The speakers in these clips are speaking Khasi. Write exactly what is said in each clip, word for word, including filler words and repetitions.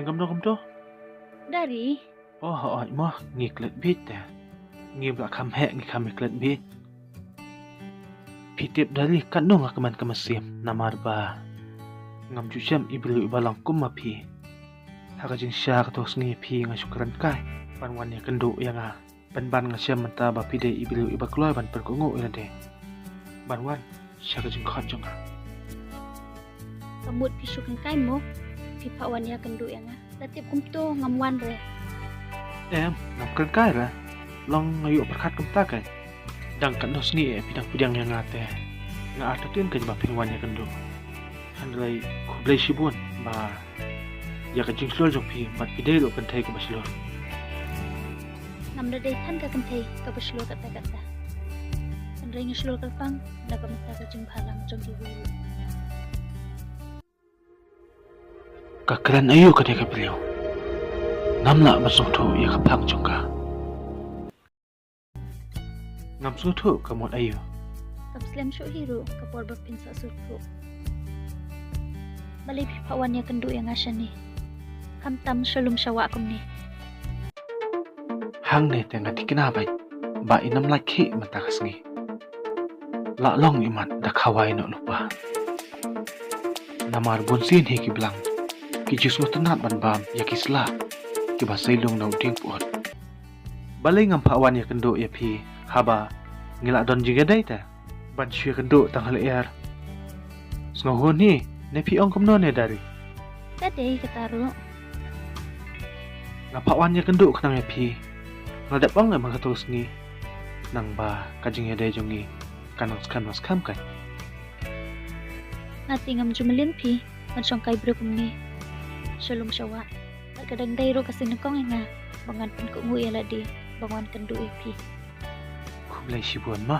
Kam dong kam tu? Dari. Oh, oh, mo, ngi klet bit te. Ngi bla kham heh, ngi kham klet bit. Phi tip dari katno nga kmen ka mynsiem, namar ba ngam ju shem i briew iba long kum ma phi. Ha ka jingshisha kato ka sngi phi nga shu kren kai ban wan ïa kynduh ïa nga. Pynban nga shem mynta ba phi dei i briew iba kloi ban pynkohnguh ïa lade ban wan sha ka jingkhot jong nga. Ka mut phi shu kren kai mo, phi phah wan ïa kynduh ïa nga. Da tip kumto ngam wan re. Em, ngam kren kai re. Long nga ïoh pyrkhat kumta kai. Dang katno sngi eh phi dang pdiang ïa nga te. Nga artatien kai ba phin wan ïa kynduh. Hynrei khublei shibun ba ïa ka jingshlur jong phi bad phi dei ruh kynthei kaba shlur. Ngam da dei than ka kynthei kaba shlur katta katta. Hynrei nga shlur kyrpang na ka bynta ka jingbhalang jong kiwei ruh. Ka kren aïu kane ka briew? Ngam lah ban sngewthuh ïa ka phang jong ka. Ngam sngewthuh ka mut aïu. Kam slem shuh hi ruh ka por ba phin sa sngewthuh. Balei phi phah wan ïa kynduh ïa nga shane? Khamtam sha lum sha wah kumne. Hangne te nga thikna bad ba in ym lait khih mynta ka sngi. La long imat da khawai noh lypa. Namar bunsien hi ki blang ki ju sngewtynnat ban bam ïa ki sla kiba sei lung na u dieng pyut. Balei ngam phah wan ïa kynduh ïa phi haba ngi la don jingïadei te? Ban shu ïa kynduh tang ha lyer. Sngewhun hi, ne phi ong kumno ne Dari? Ka dei kata ruh. Nga phah wan ïa kynduh khnang ïa phi. Nga dep ong em ha kato ka sngi. Nang ba ka jingïadei jong ngi kan nang skhem nang skhem kan. Nga te ngam ju mlien phi ban shong kai briew kumne sha lum sha wah. Bad ka dang dei ruh ka seng nyngkong ïa nga ba ngan pynkohnguh ïa lade ba ngan kynduh ïa phi. Khublei shibun ma.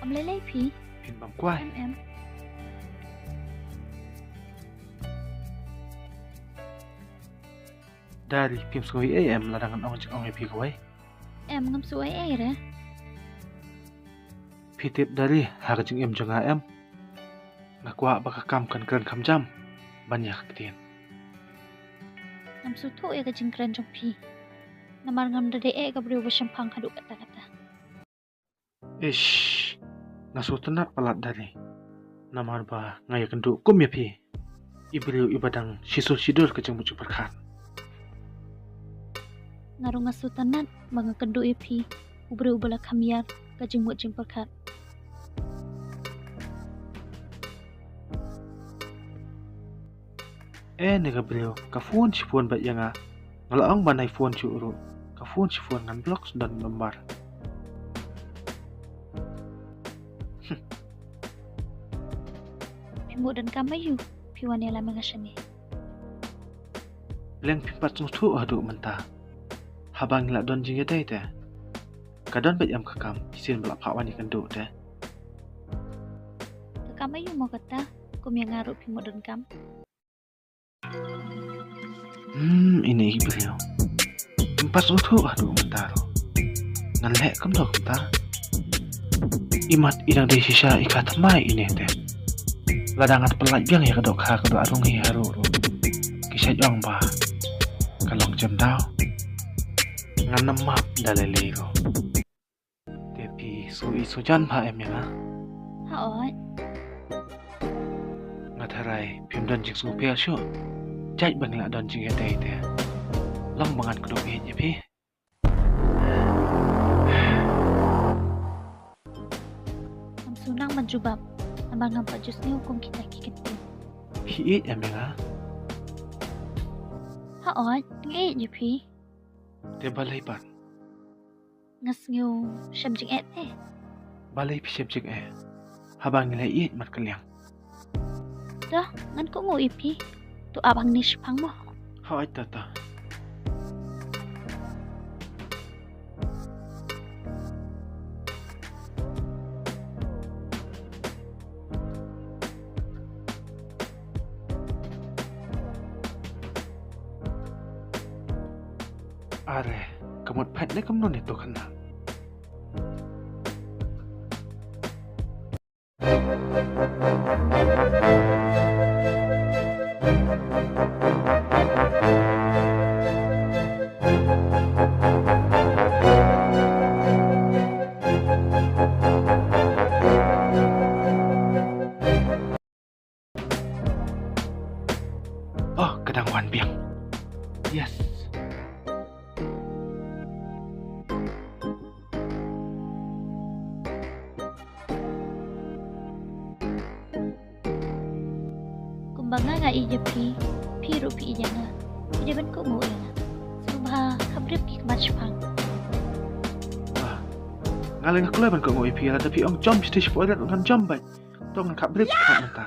Ym lei lei phi. Phin bam kwai. Em em. Dari, phim sngew ei ei em lada ngan ong jingong ïa phi kawei? Em, ngam sngew ei ei re. Phi tip Dari, ha ka jingim jong nga em, nga kwah ba ka kam kan kren kham jam ban ïa ka ktien. Ngam sngewthuh ïa ka jingkren jong phi. Namar ngam da dei eh ka briew ba shemphang haduh katta katta. Ish, nga sngewtynnat palat Dari. Namar ba nga ïa kynduh kum ïa phi, i briew iba dang shisul shidur ka jingmut jingpyrkhat. Nga ruh nga sngewtynnat ba nga kynduh ïa phi, u briew uba la kham ïar ka jingmut jingpyrkhat. Eh, ne ka briew ka phone shi phone bad ïa nga. Nga la ong ban ai phone shuh ruh. Ka phone shi phone ngan block, don number. Phi mut donkam aïu phi wan ïalam ïa nga shane? Leng phim pat sngewthuh haduh mynta. Haba ngi la don jingïadei te, ka don bad em ka kam shisien ba la phah wan ïa kynduh te. Ka kam aïu mo kata? Kum ïa nga ruh phi mut donkam. Hmm, ine i briew. Ngam pat sngewthuh haduh mynta ruh. Ngan leh kumno kumta? Imat i dang dei shisha i kha thymmai ine te. Lada ngan pynlait biang ïa ka dohkha ka doh arung hi haruh ruh, ki shait ong ba ka long jem daw. Ngan ym map da lei lei ruh. Te phi sngew ïeit sngew jan bha em ïa nga? Hooid. Nga tharai phim don jingsngewpher shuh. Jait ba ngi la don jingïadei te, long ba ngan kdup ïeit ïa phi. Ngam sngewbha ban jubab namar ngam pat ju sngew kum kita ki ktien. Phi ïeit em ïa nga? Hooid, nga ïeit ïa phi. Te balei pat? Nga sngew shem jingeh te. Balei phi shem jingeh haba ngi la ïeit mat kylliang? To, ngan kohnguh ïa phi. To ap hangne shiphang mo. Hooid, to to. Are, ka mut phet ne kumno ne to kane? Nga nga ïeit ïa phi, phi ruh phi ïeit ïa nga. Phi dei ban kohnguh ïa nga. Sngewbha khapbrip ki khmat shipang. Ah, nga lei nga kloi ban kohnguh ïa phi, lada phi ong jump stage four ngan jump beit. To ngan khapbrip ki khmat mynta.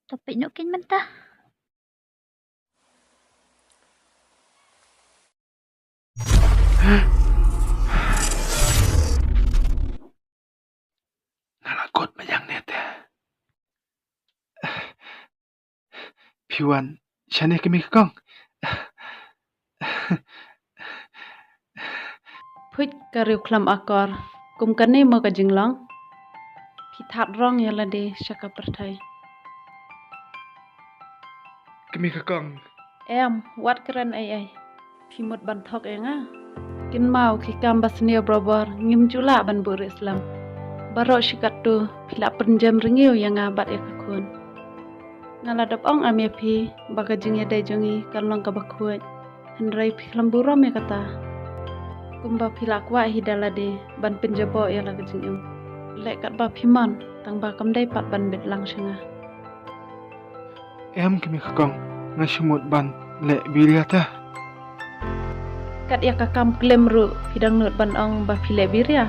To peit noh kein mynta. Nga la kut ma ïang ne te. Phi wan shane kmie ka kong. Phuit ka riewkhlam akor kum kane mo ka jinglong. Phi thad rong ïa lade sha ka pyrthei. Kmie ka kong. Em, wat kren ei ei. Phi mut ban thok ïa nga. Kynmaw ki kam ba sniew barabor, ngim ju lah ban buhrieh slem. Baroh shi katto phi la pynjem rngiew ïa nga bad ïa ka khun. Nga la dep ong em ïa phi ba ka jingïadei jong ngi kan long kaba khuid. Hynrei phi khlem burom ïa kata. Kumba phi la kwah hi da lade ban pynjaboh ïa la ka jingim. Leh katba phi mon, tang ba kam dei pat ban bit lang sha nga. Em kmie ka kong, nga shu mut ban leh biria te. Kat ïa ka kam klim ruh phi dang nud ban ong ba phi leh biria.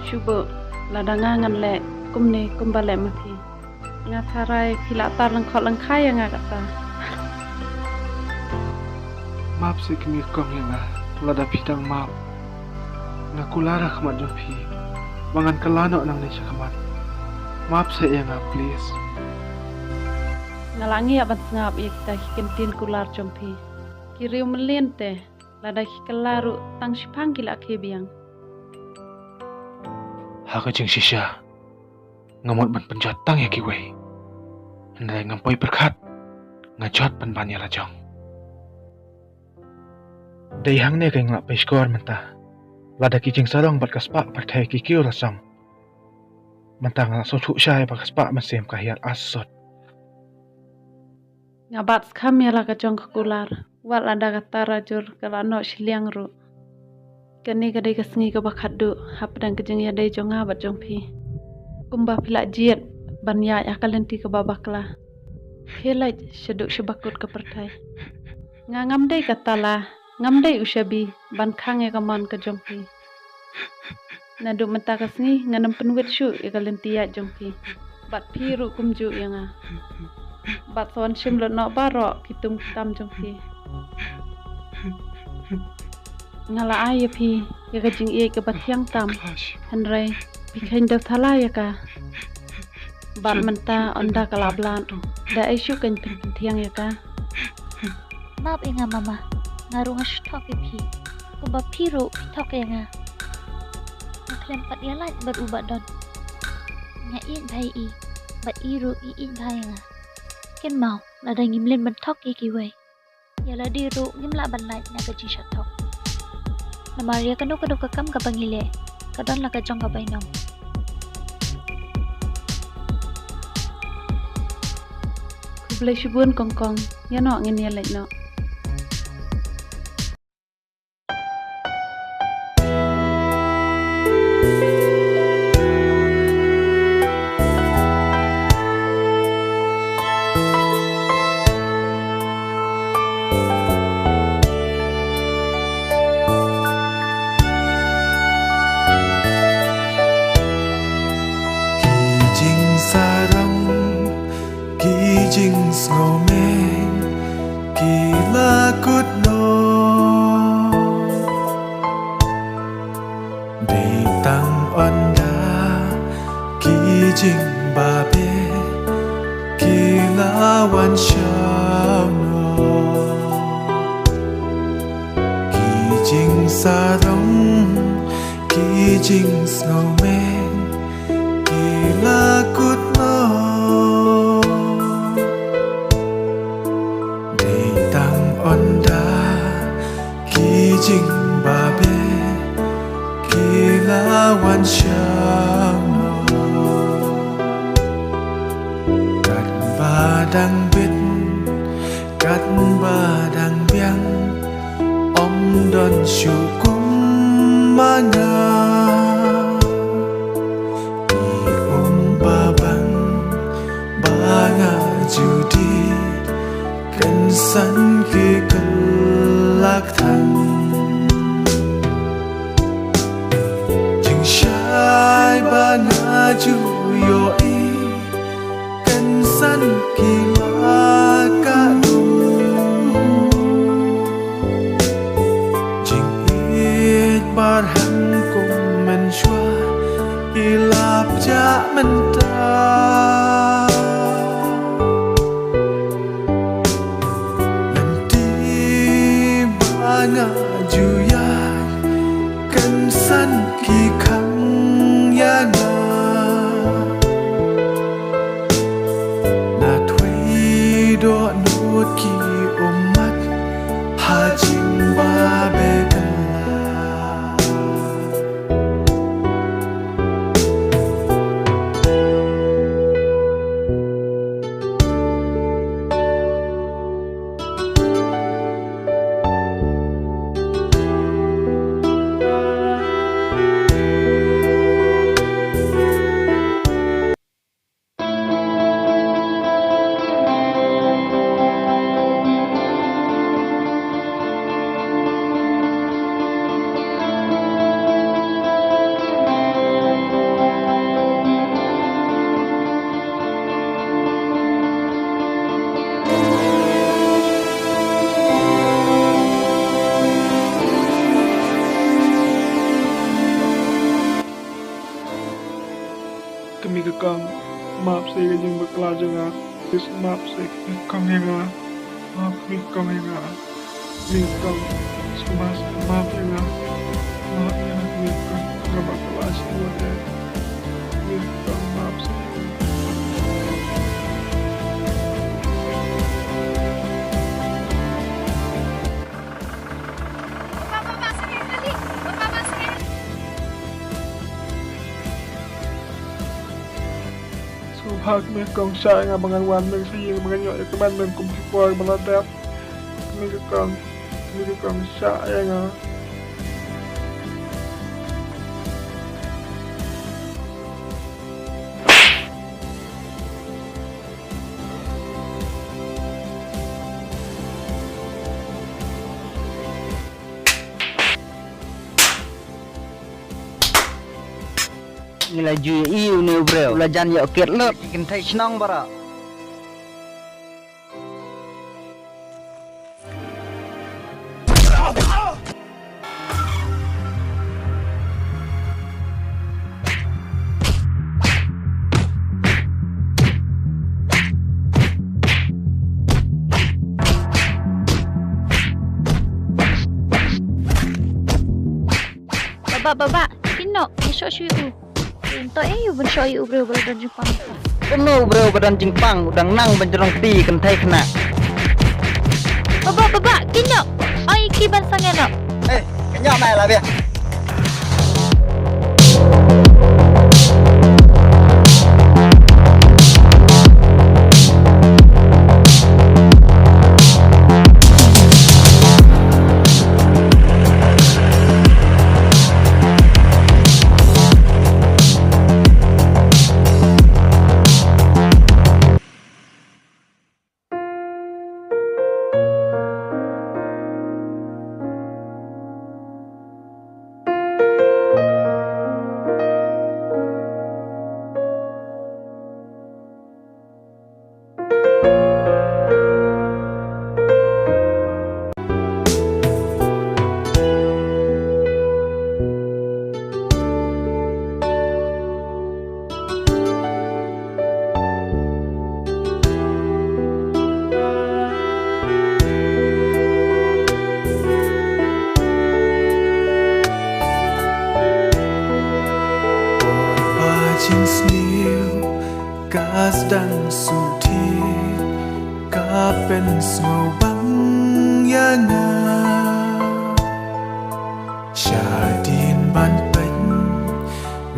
Shu buh, lada nga ngan leh kumne kumba leh ma phi. Nga tharai phi la tar lyngkhot lyngkhai ïa nga kata. Map seh kmie kong ïa nga, lada phi dang map. Nga kular ha khmat jong phi ba ngan kylla noh nangne sha khmat. Map seh ïa nga please. Nga la ngiah ban sngap ïa kita ki kyntien kular jong phi. Ki riew mlien te, lada ki kylla ruh tang shiphang ki la khie biang. Ha ka jingshisha nga mut ban pynjot tang ïa kiwei. Hynrei ngam poi pyrkhat, nga jot pynban ïa la jong. Dei hangne ka ïing la pei shkor mynta. Lada ki jingsarong bad ka spah pyrthei ki kiew la song. Mynta nga la sngewthuh shai ba ka spah mynsiem ka hiar asot. Nga bat skhem ïa la ka jong ka kular. Wat lada ka tarajur ka la noh shiliang ruh. Kane ka dei ka sngi kaba khatduh hapdeng ka jingïadei jong nga bad jong phi. Kumba phi la jied ban ïaid ha ka lynti kaba bakla. Phi leit shaduh sha bakut ka pyrthei. Nga ngam dei ka tala, ngam dei u shabi ban khang ïa ka mon ka jong phi. Naduh mynta ka sngi ngan ym pynwit shuh ïa ka lynti ïaid jong phi. Bad phi ruh kumjuh ïa nga. Bad sa wan shim lut noh baroh ki tum ki tam jong phi. Nga la ai ïa phi ïa ka jingïeit kaba thiang tam. Hynrei phi kheiñ da thala ïa ka. Bad mynta ynda ka la blat, da ei shuh kan pynpynthiang ïa ka. Map ïa nga mama, nga ruh nga shu thok ïa phi. Kumba phi ruh phi thok ïa nga. Nga khlem pat ïa lait bad u ba don. Nga ïeit bha ïa i, bad i ruh i ïeit bha ïa nga. Kynmaw, lada ngim leh ban thok ïa kiwei, ïa lade ruh ngim lah ban lait na ka jingshah thok. Namar ïa kano kano ka kam kaba ngi leh ka don la ka jong ka bainong. Khublei shibun kong kong, ïa noh ngin ïa leit noh. Jingsngewmeng ki la kut noh. Dei tang ynda ki jingbabe ki la wan shaw noh. Ki jingsarong, ki jingsngewmeng ki la kut noh. Dei tang ynda ki jingbabe ki la wan shaw noh. Katba dang bit, katba dang biang, ym don shuh kum ma nga. I um ba bang ba nga ju die, kynsan ki kyllak than. Jingshai ba nga ju ïohi, kynsan ki la ka du. Jingïeit barhang kum mynshuwa ki la pjah mynta. Lynti ba nga ju ïaid, kynsan ki khang ïa nga. Na thwei dohnud ki ummat ha jingbabe kylla. Kmie ka kong, map seh ka jingbakla jong nga. Please map seh kmie ka kong ïa nga. Map kmie ka kong ïa nga. Kmie ka kong, sngewbha seh map ïa nga. Map ïa nga kmie ka kong, nga bakla shibun eh. Kmie ka kong, map seh. Sngewbha kmie ka kong, shah ïa nga ba ngan wan biang sha ïing, ba ngan ïoh ïa ka ban biang kum ki por ba la dep. Kmie ka kong, kmie ka kong, shah ïa nga. Ngi la ju ïohi une u briew u la jan ïoh kit lut ki kynthei shnong baroh. Baba, baba, kin noh, ngi shoh shuh ïa u. Kin to eh, u ban shoh ïa u briew ba la don jingpang. Kumno u briew ba don jingpang u dang nang ban jrong kti kynthei khynnah. Baba, baba, kin noh. Oi, ki ban sangeh noh. Eh, kin noh mai la bia. Jingsniew ka sdang shu thied, ka pynsngewbang ïa nga. Shadien ban peit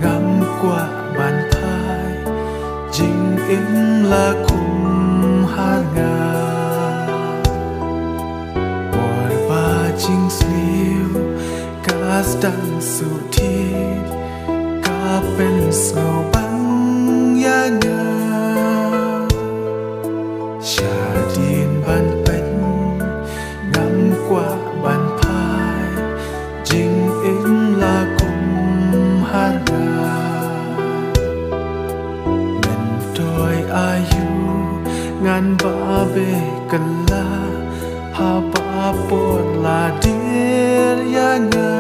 ngam kwah ban phai, jingim la khum ha nga. Por ba jingsniew ka sdang shu thied, ka pynsngewbang ïa nga. Shadien ban peit ngam kwah ban phai, jingim la khum ha nga. Myntoi aïu ngan bah beh kylla, haba por la dier ïa nga.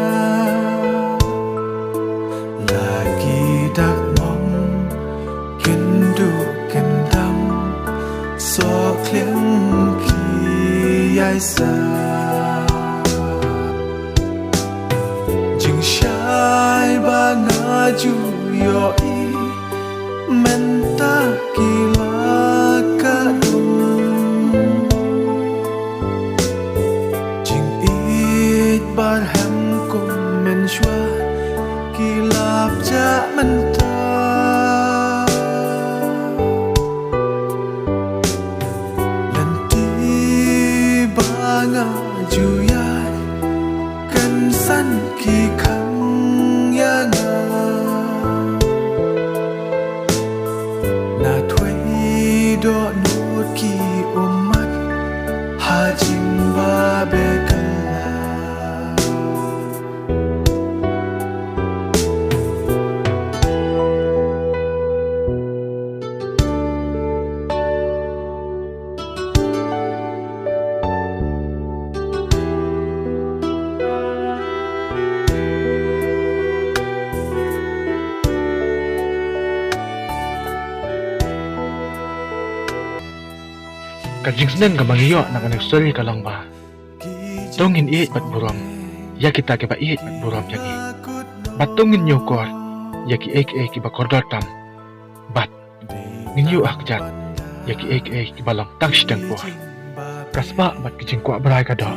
La ki dak mong, kynduh kyndam, soh khliang ki ïai sa. Jingshai ba nga ju ïohi, mynta ki la ka dum. Jingïeit barhem kum mynshuwa, ki la jah mynta. Lynti ba nga ju ïaid, kynsan ki khang ïa nga. Na thwei dohnud ki ummat, ha jingbah beh kylla. Ka jingsneng kaba ngi ïoh na kane ka stori ka long ba, to ngin ïeit bad burom ïa kita kiba ïeit bad burom ïa ngi. Bad to ngin ñiewkor ïa kiei kiei kiba kordor tam. Bad ngin ïuh ha kjat ïa kiei kiei kiba long tang shiteng por. Ka spah bad ki jingkwah brai ka doh,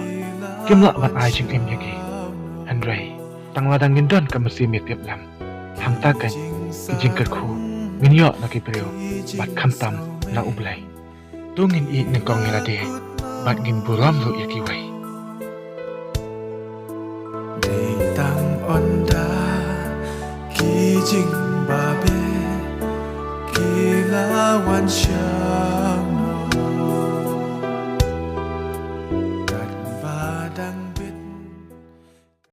kim lah ban ai jingim ïa ngi. Hynrei tang lada ngin don ka mynsiem ïatiplem, hangta keiñ ki jingkyrkhu ngin ïoh na ki briew bad khamtam na U Blei. To ngin ïeit nyngkong ïa lade bad ngin burom ruh ïa kiwei. Dei tang ynda ki jingbabeh ki la wan sha